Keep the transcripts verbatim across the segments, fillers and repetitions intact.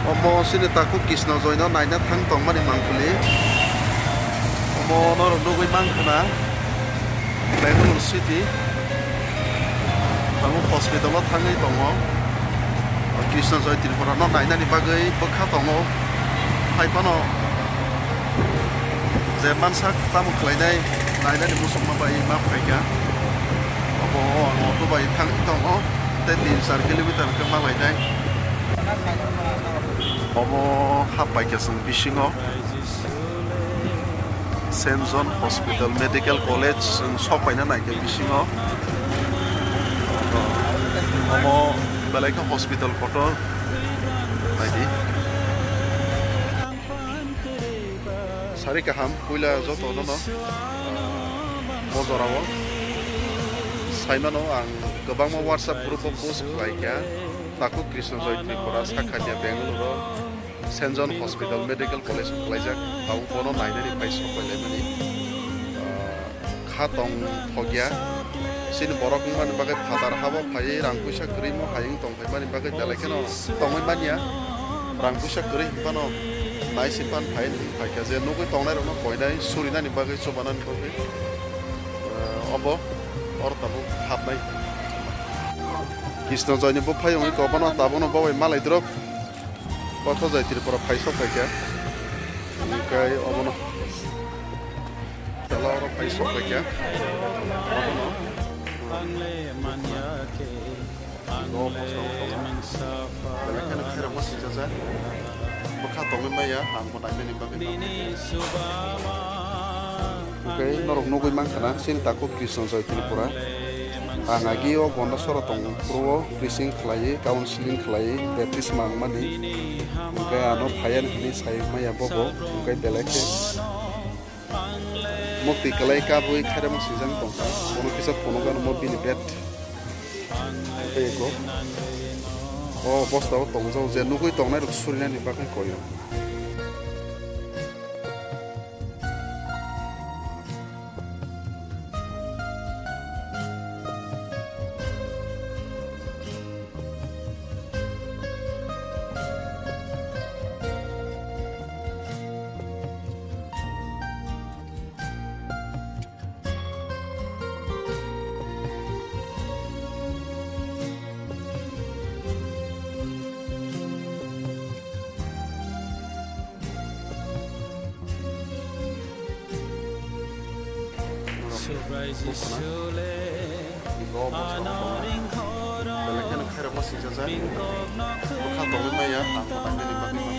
Omo chini takhuk Krishna Joy no naina thang tongmani mangpili. Omo norok nugwi mankha na Bangalore city. Tabuk hospital o thangwi tongo. Krishna Joy Tripura no nainani bagwi bwkha tongo. Hai phano je mansak tamo khlainai nainani muchungma bai ma phaikha. Obo ang auto bai thangwi tongo. Tei tin char kilometer khe ma lainai. Obo hap paikha chwng bisingo. Saint John Hospital Medical College chwng sok paina naikhe bisingo. Omo belai khe hospital kotor naidi. Sari kaham puila joto nono, ah, bo jorao saimano ang kwbangma WhatsApp group o post khlaikha. Takhuk Krishna Joy Tripura, Sakhanya Bangalore o Saint John Hospital Medical College o khlaijak. Tabuk bono nainani phai sok pai laimani, ah, kha tong thokya. Chini borok wngmani bagwi phatar habo phaiwi rang puisa kwrwi mo hai wng tong phaimani bagwi belai kheno tongwi manya. Rang puisa kwrwi hwnphano nai si phan phai phaikha je nugwi tongnai rokno koinai surinani bagwi chubanani bagwi, ah, obo oro tabuk hapnai. Krishna Joy ni buphai wngwi kobono tabukno bobai malai drop. Kotho Joy Tripura phai sok phaikha. Hingkai obono tela oro phai sok phaikha. Obono. Belai kheno khairokma singjajak. Bwkha tongwi maya, ang bo nainani bagwi. Hingke norok nugwi mankha na, chini takhuk Krishna Joy Tripura. Ang agi o Gondasora tong phuru o preaching khlaiwi, counseling khlaiwi, baptisma wngmani. Hingke ano phaiya hwnwi sai maya bobo, hingke belai khe mukti kwlai kabwi khairokma singjak tongkha. Bono kisa phunukgano mo bini bed. Tei eko o bosta o tongjak je nugwi tongnai rok surinani bagwi koyo. Belai kheno khairokma singjajak. Bwkha tongwi maya, ang bo nainani bagwi ma.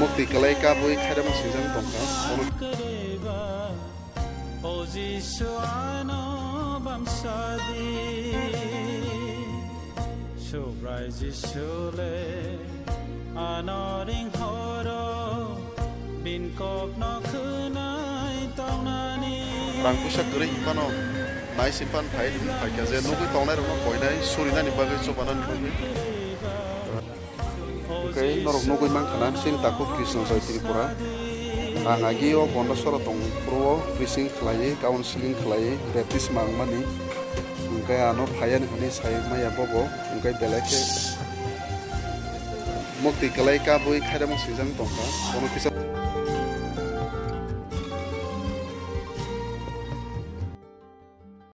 Mukti kwlai kabwi khairokma singjak tongkha. Bono O Jisu, ano bamsadi, Subrai Jisu le, ano ring horo, bin kok no khwnai tongnani. Rang puisa kwrwi hwnphano, nai si phan phai, phaikha je nugwi tongnai rokno koinai, surinani bagwi, chubanani bagwi. Hingke norok nugwi mankha na, chini takhuk Krishna Joy Tripura. Ang agi o Gondasora tong phuru o preaching khlaiwi, counseling khlaiwi, baptisma wngmani. Hingke ano phaiya hwnwi sai maya bobo, hingke belai khe mukti kwlai kabwi khairokma singjak tongkha. Bono kisa